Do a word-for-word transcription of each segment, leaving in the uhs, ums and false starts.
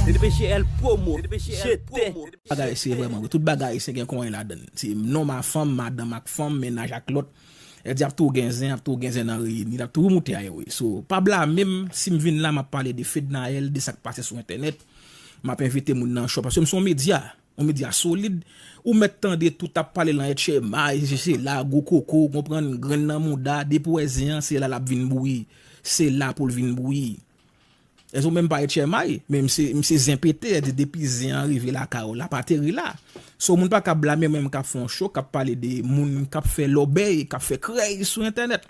T P G L Promo, je t'aime. Bagay se vrèman vre. Tout bagay se gen konyen ladan l. Se nonm a fanm, madanm ak fanm, mennaj ak lòt. Èdi ap tou gen zen, ap tou gen zen nan reyini, l ap toujou moute a wi. So, pa blame m si m vin la, m ap pale de Fednaelle, de sa k pase sou entènèt. M ap envite moun nan show, paske m se yon medya, yon medya solid. Ou mèt tande tout ap pale lan etchemay, se, se la, gwo koko, ou konprann, grenn nan mouda, depi w wè zen an, se la l ap vin bouyi. Se la pou l vin bouyi. Èske ou menm pa etchemay, men m se, m se zen pete, èdi depi zen an rive lakay ou, l ap ateri la. So, moun pa ka blame mwen, m k ap fè yon show, k ap pale de moun k ap fè lòbèy, k ap fè krèy sou entènèt.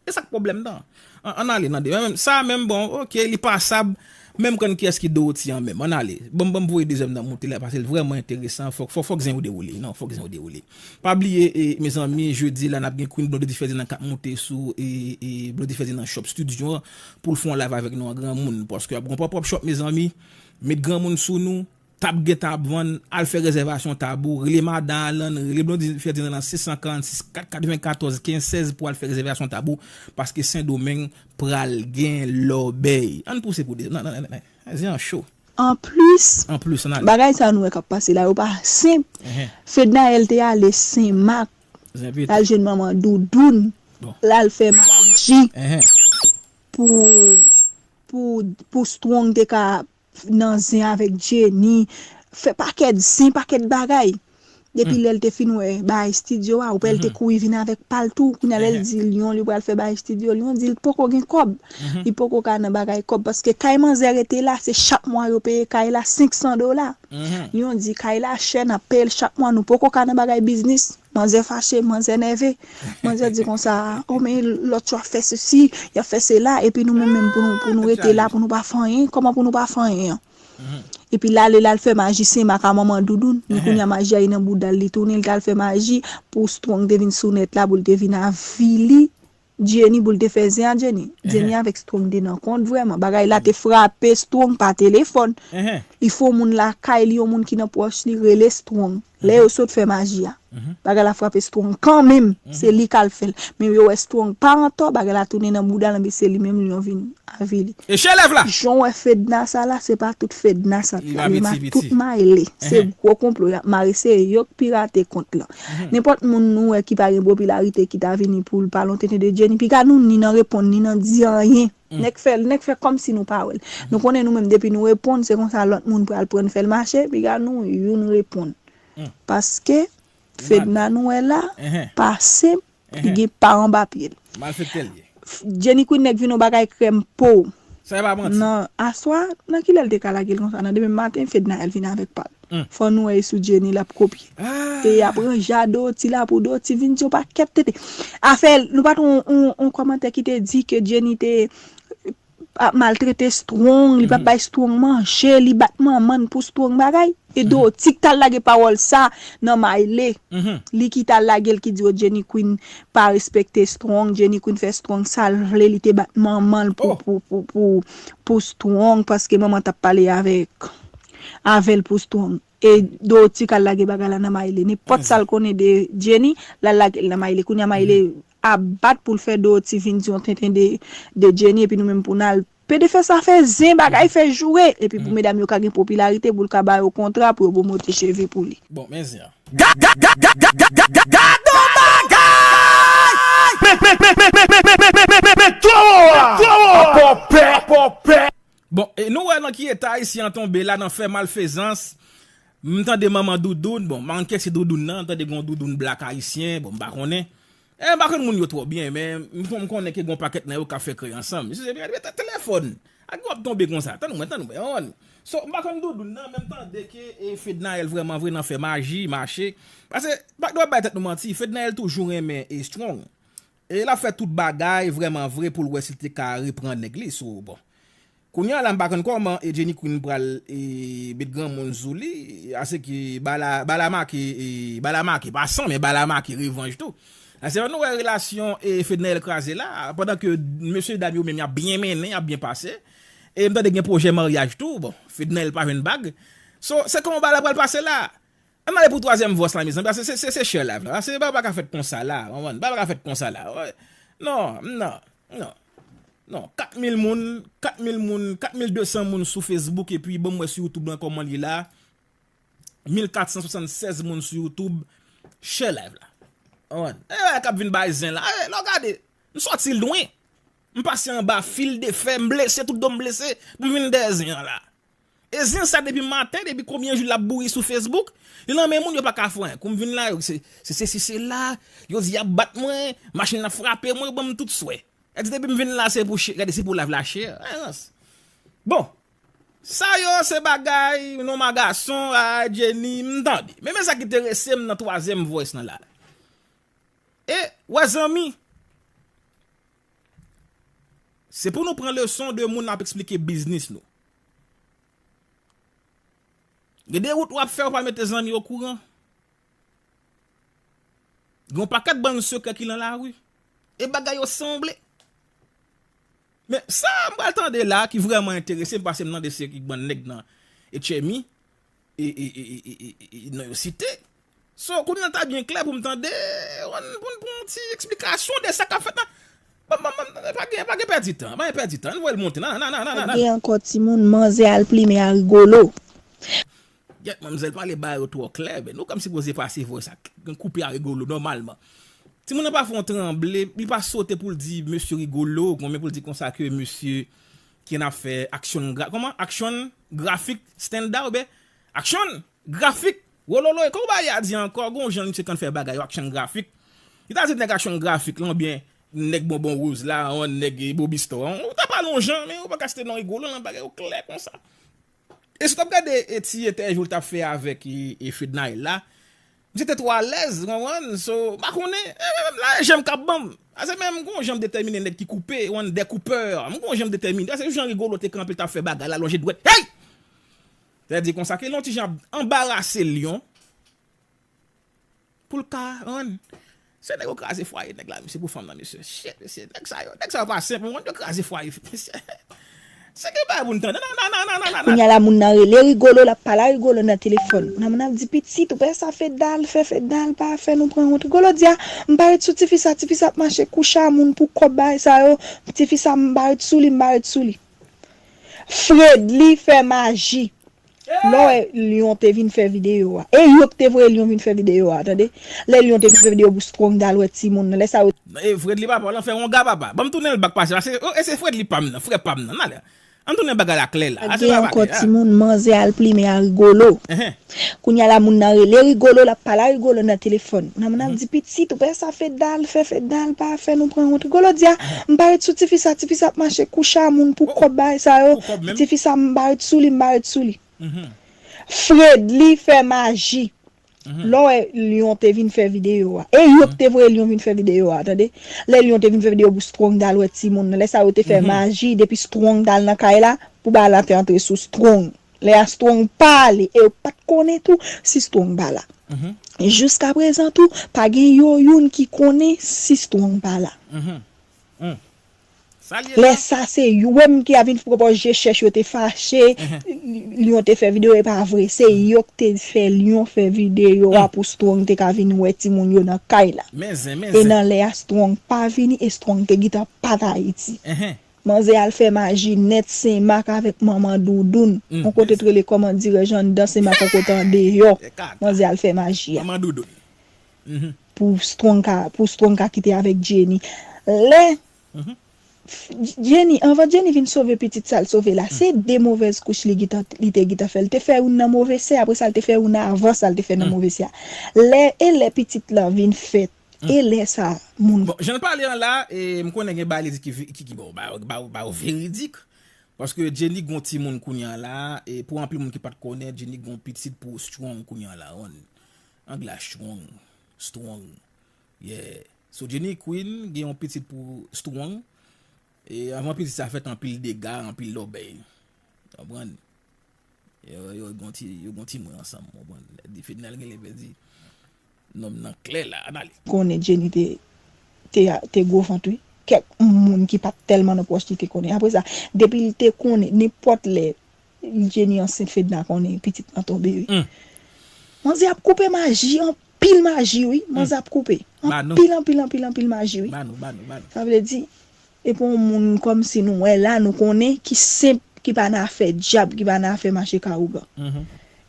E sa k pwoblèm nan? An, ann ale nan de. Men, men, sa menm, bon, oke, li pasab. Menm konn kiyès ki Dorothy an menm. Ann ale. Ban m, ban m voye dezyèm nan moute la, paske l vrèman enteresan. Fòk, fòk, fòk zen yo dewoule. Non, fòk zen yo dewoule. Pa bliye, e, mezanmi, jedi la, n ap gen Queen Blondedy Ferdinand k ap moute sou, e, e, Blondedy Ferdinand Shop Studio an pou l fè yon live avèk nou an granmoun. Paske ap gon pop-up shop, mezanmi. Met granmoun sou nou. Tab gentan ap vann, al fè rezèvasyon tab ou, rele madan Alan, rele Blondedy Ferdinand nan sis san karannsis kat katrevenkatòz kenz sèz pou al fè rezèvasyon tab ou, paske Sendomeng pral gen lòbèy. Ann pouse pou de, nan, nan, nan, nan, zen an cho. Anplis, anplis, ann ale. Bagay sa nou wè k ap pase la, yo pa senp. Enhen. Fednaelle te ale Senmak, zen pete, l al jwenn manman Doudoun, bon, l al fè maji, enhen, pou, pou, pou Strong te ka nan zen avèk Jenny, fè pakèt zen, pakèt bagay. Depi lè l te fin wè bagay estidyo a, ou wè l te kouri vin avèk pa l tou. Kounye a lè l di Lyon, li pral fè bagay estidyo, Lyon di l poko gen kòb. Li poko ka nan bagay kòb, paske kay manzè rete la, se chak mwa yo peye kay la senk san dola. Lyon di kay la chè, n ap peye l chak mwa, nou poko ka nan bagay biznis. Manzè fache, manzè nève. Manzè di konsa, o men lòt yo ap fè sesi, y ap fè sela, epi nou menm menm pou nou, pou nou rete la, pou nou pa fè anyen, kòman pou nou pa fè anyen an? Epi l ale, l al fè maji Senmak a manman Doudoun. Ni kounye a maji a ye nan bouda l, li tounen, li t al fè maji pou Strong te vin sou nèt la, pou l te vin avili Jenny, pou l te fè zen a Jenny. Jenny avèk Strong te nan kont vrèman. Bagay la te frape Strong pa telefòn. Li fè yon moun lakay li, yon moun ki nan pwòch li, rele Strong. Lè yo sot fè maji a, bagay la frape Strong kanmenm. Se li k al fè l. Men yo wè Strong pa antò, bagay la tounen nan bouda l, men se li menm Lyon vin avili. E chelèv la! Jan w wè Fedna sa la, se pa tout Fedna sa t la, li ma tout Mayle. Se gwo konplo y ap mare, se yo k pirate kont lan. Nenpòt moun nou wè ki pa gen popilarite ki ta vini pou l pale yon tenten de Jenny, piga nou ni nan reponn, ni nan di anyen. Nèg fè, nèg fè kòmsi nou pa wè l. Nou konnen nou menm depi nou reponn, se konsa lòt moun pral pran fè l mache, piga nou youn reponn. Paske Fedna nou wè la, pa senp, li gen pa anba pye l. Malfektè l ye. Jenny Queen nèk vin yon bagay krèm po. Sa e pa manti. Nan aswa, nan kilè l te ka lage l konsa? Nan demen maten, Fednaelle vin avèk pa l. Fò nou wè e sou Jenny l ap kopye. E y ap ranje a Doti la pou Doti vin di yon pakèt tenten. Afè, nou pa t yon, yon, yon kòmantè ki te di ke Jenny te ap maltrete Strong, li pa bay Strong manje, li bat manman l pou Strong bagay. E Doti k t al lage pawòl sa nan Mayle. Li ki t al lage l ki di, o, Jenny Queen pa respekte Strong, Jenny Queen fè Strong sa l vle, li te bat manman l pou, pou, pou, pou, pou Strong, paske manman t ap pale avèk, avè l pou Strong. E Doti k al lage bagay la nan Mayle. Nenpòt sa l konnen de Jenny, l al lage l nan Mayle. Kounye a Mayle ap bat pou l fè Doti vin di yon tenten de, de Jenny, epi nou menm pou n al pede fè sa fè zen, bagay fè joure. Epi pou medam yo ka gen popilarite, pou l ka ba yo kontra, pou yo pwomote cheve pou li. Bon, men zen an. Ga-, ga-, ga-, ga-, ga-, ga-, ga-, gad on bagay! Men, men, men, men, men, men, men, men, men, men, men, twowo a! Twowo a! Apòpè, apòpè! Bon, e nou wè nan ki eta Ayisyen an tonbe la nan fè malfezans. M tande manman Doudoun, bon, m pa konn kiyès ki Doudoun nan, m tande gon Doudoun blak ayisyen, bon, m pa konnen. E, m pa konn moun yo twò byen, men m kon-, m konnen ke gon pakèt nan yo k ap fè krèy ansanm. Misye se te, te, telefòn. Ak yo ap tonbe konsa. Tann mwen, tann mwen. So, m pa konn Doudoun nan, men m tande ke, e, Fednaelle vrèman vre nan fè maji, mache. Paske, pa dwe bay tèt nou manti, Fednaelle toujou renmen, e, Strong. E l ap fè tout bagay vrèman vre pou l wè si l te ka reprann nèg li. So, bon. Kounye a la, m pa konn kòman e Jenny Queen pral, e, met granmoun sou li, ase ke ba la, ba la make, e, ba la make, pa san, men ba la make revanj tou. Ase nou wè relasyon, e, Fednaelle kraze la, pandan ke mesye dam yo menm y ap byen mennen, y ap byen pase. E m tande gen pwojè maryaj tou, bon, Fednaelle pa jwenn bag. So, se kòman ba la pral pase la? Ann ale pou twazyèm vòs la, mezanmi, paske se, se, se share live la. Paske ba pa ka fèt konsa la, konprann? Ba pa ka fèt konsa la. Non, non, non. Non, kat mil moun, kat mil moun, kat mil de san moun sou Facebook, epi ban m wè sou YouTube lan kòman li la. Mil kat san swasannsèz moun sou YouTube, share live la. Konprann? E, k ap vin bay zen la. E, lè w gade, m sòti lwen. M pase anba fil de fè, m blese, tout do m blese, pou m vin dèyè zen an la. E zen sa depi maten, depi konbyen jou l ap bouri sou Facebook, li nan men moun, yo pa ka fè anyen. Kou m vin la, yo, se, se sesi, se la, yo di y ap bat mwen, machin ap frape mwen, yo ban m tout swè. Yo di depi m vin la, se pou share, gade, se pou live la share. Bon, sa yo se bagay, non, ma gason, a, Jenny, m tande. Men, men sa ki enterese m nan twazyèm voice lan la. E, wè zanmi, se pou nou pran leson de moun ap eksplike biznis nou. Gen de wout w ap fè, ou pa mete zanmi okouran. Gen yon pakèt bann sekrè ki nan lari. E bagay yo sanble. Men sa m pral tande la ki vrèman enterese m, paske m tande se ki bann nèg nan H M I, e, e, e, e, e, e, e, non yo site. So, kounye a ta byen klè pou m tande, pou n, pou n pran yon ti eksplikasyon de sa k ap fèt la. Ban, ban, ban, pa gen, pa gen pèdi tan, pa gen pèdi tan. Ann voye l monte. Nan, nan, nan, nan, nan, nan. Gen ankò timoun, manzè al plimen a Rigolo. Yèt, manmzèl pale bagay yo twò klè, men nou kòm sipoze pase voice sa, koupe a Rigolo nòmalman. Timoun nan pa fè yon tranble, li pa sote pou l di mesye Rigolo, konbyen pou l di konsa ke mesye ki nan fè action gra-, kòman? Action grafik standard, oubyen action grafik, wololo, e kòman bagay a di ankò, gon jan misye konn fè bagay yo, action grafik. Li ta di nèg action grafik lan, oubyen nèg bonbon woz la, yon nèg Bobby Store, ou ta pale yon jan, men ou pa ka site non Rigolo nan bagay yo klè konsa. E si w t ap gade, e, ti entèvyou l t ap fè avèk, e, e, Fednaelle la, misye te twò alèz, w konprann? So, m pa konnen, e, menm la, e, janm k ap ban m. Ase menm gon jan m detèmine nèg ki koupe, yon dèkoupè. M gon jan m detèmine. Ase jan Rigolo te kanpe, l t ap fè bagay la, lonje dwèt. Hey! Sa di konsa ke l yon ti jan anbarase lyon. Pou l ka rann. Se nèg yo kraze fwaye nèg la, mesye, pou fanm nan, mesye. Shit, mesye, nèg sa yo, nèg sa yo pa senp, moun yo kraze fwaye, mesye. Se gen bagay pou n tande. Nan, nan, nan, nan, nan, nan, nan. Kounye a la, moun nan rele Rigolo, l ap pale a Rigolo nan telefòn. Moun nan, moun nan ap di, "Pitit, ou pa wè sa Fednaelle fè, Fednaelle pa fè nou pran wont." Rigolo di, "A, m pa ret sou tifi sa, tifi sa ap mache kouche a moun pou kòb bagay sa yo. Tifi sa, m pa ret sou li, m pa ret sou li." Fredly fè maji. Lè w wè Lyon te vin fè videyo a. E yo k te voye Lyon vin fè videyo a, tande. Lè Lyon te vin fè videyo pou Strong t al wè timoun nan. Lè sa yo. E Fredly papa, w lan fè wonga papa. Ban m tounen l bak pase. Ase, o, e se Fredly pa m nan, frè pa m nan. N ale. Ann tounen bagay la klè la. Ase gen pa ankò bagay, a. Timoun manzè al plimen a Rigolo. Enhen. Kounye a la, moun nan rele Rigolo, l ap pale a Rigolo nan telefòn. Moun nan, moun nan ap di, "Pitit, ou pa wè sa Fednaelle fè, Fednaelle pa fè nou pran wont." Rigolo di, "A, m pa ret sou tifi sa, tifi sa ap mache kouche a moun pou kòb bagay sa yo. Pou kòb menm. Tifi sa, m pa ret sou li, m pa ret sou li." Fredly fè maji. Lè w wè Lyon te vin fè videyo a. E yo k te voye Lyon vin fè videyo a, tande. Lè Lyon te vin fè videyo pou Strong t al wè timoun nan. Lè sa yo te fè maji, depi Strong t al nan kay la, pou bagay la te antre sou Strong. Lè a Strong pa ale, e yo pa t konnen tou si Strong pa la. Jiskaprezan tou, pa gen yo youn ki konnen si Strong pa la. Lè sa se yo menm ki a vin pran pòz je chèch, yo te fache, Lyon te fè videyo, e pa vre. Se yo k te fè Lyon fè videyo a pou Strong te ka vin wè timoun yo nan kay la. E nan lè a Strong pa vini, e Strong te gentan pa t Ayiti. Manzè al fè maji nèt Senmak avèk manman Doudoun. Yon kote t rele kòman dirèj anndan Senmak, yon kote andeyò. Manzè al fè maji a. Manman Doudoun. Pou Strong ka, pou Strong ka kite avèk Jenny. Lè Jenny, anvan Jenny vin sove pitit sa l sove la, se de movèz kouch li gentan, li te gentan fè. Li te fè youn nan move sè, apre sa l te fè youn avan sa l te fè nan move sè a. Lè, e lè pitit lan vin fèt, e lè sa moun. Bon, jan l pale an la, e, m konnen gen bagay li di ki, ki, ki, bon, ba, ba, ba, veridik. Paske Jenny gon timoun kounye a la, e pou anpil moun ki pa t konnen, Jenny gon pitit pou Strong kounye a la, on. Anglè Strong, Strong. Yeah. So Jenny Queen gen yon pitit pou Strong. E anvan pitit sa fèt, anpil dega, anpil lòbèy. Konprann? Yo, yo gon ti, yo gon ti mwen ansanm, konprann? Di Fednaelle genlè pèdi nonm nan klè la, ann ale. Konnen Jenny te, te, te gwo vant, wi. Kèk moun ki pa t tèlman nan pwòch li te konnen. Apre sa, depi l te konnen, nenpòt lè Jenny ansent, Fedna konnen pitit lan tonbe, wi. Manzè ap koupe maji, anpil maji, wi. Manzè ap koupe. Anpil, anpil, anpil, anpil maji, wi. Sa vle di, epi yon moun kòmsi nou wè la, nou konnen, ki senp, ki pa nan afè dyab, ki pa nan afè mache ka ougan.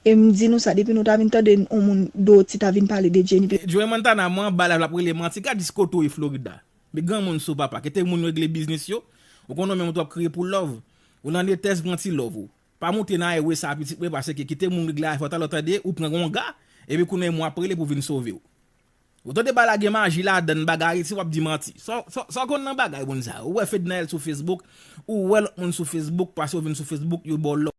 E m di nou sa, depi nou ta vin tande yon moun Doti ta vin pale de Jenny. Joey Montana, mwen anba live la ap rele manti, gad jis kote w ye Florida. Men granmoun sou papa, kite moun regle biznis yo. Ou konnen menm ou t ap kriye pou love. Ou nan detès, pran ti love ou. Pa moute nan highway sa pitit mwen, paske kite moun regle afè w talè w tande, ou pran yon ga, epi kounye a mwen ap rele pou vin sove w. Ou tande bagay la gen maji ladann, bagay Ayiti w ap di manti. Sa w konn nan bagay moun sa yo? Ou wè Fednaelle sou Facebook, ou wè lòt moun sou Facebook, pase yo vin sou Facebook, yo ba w love.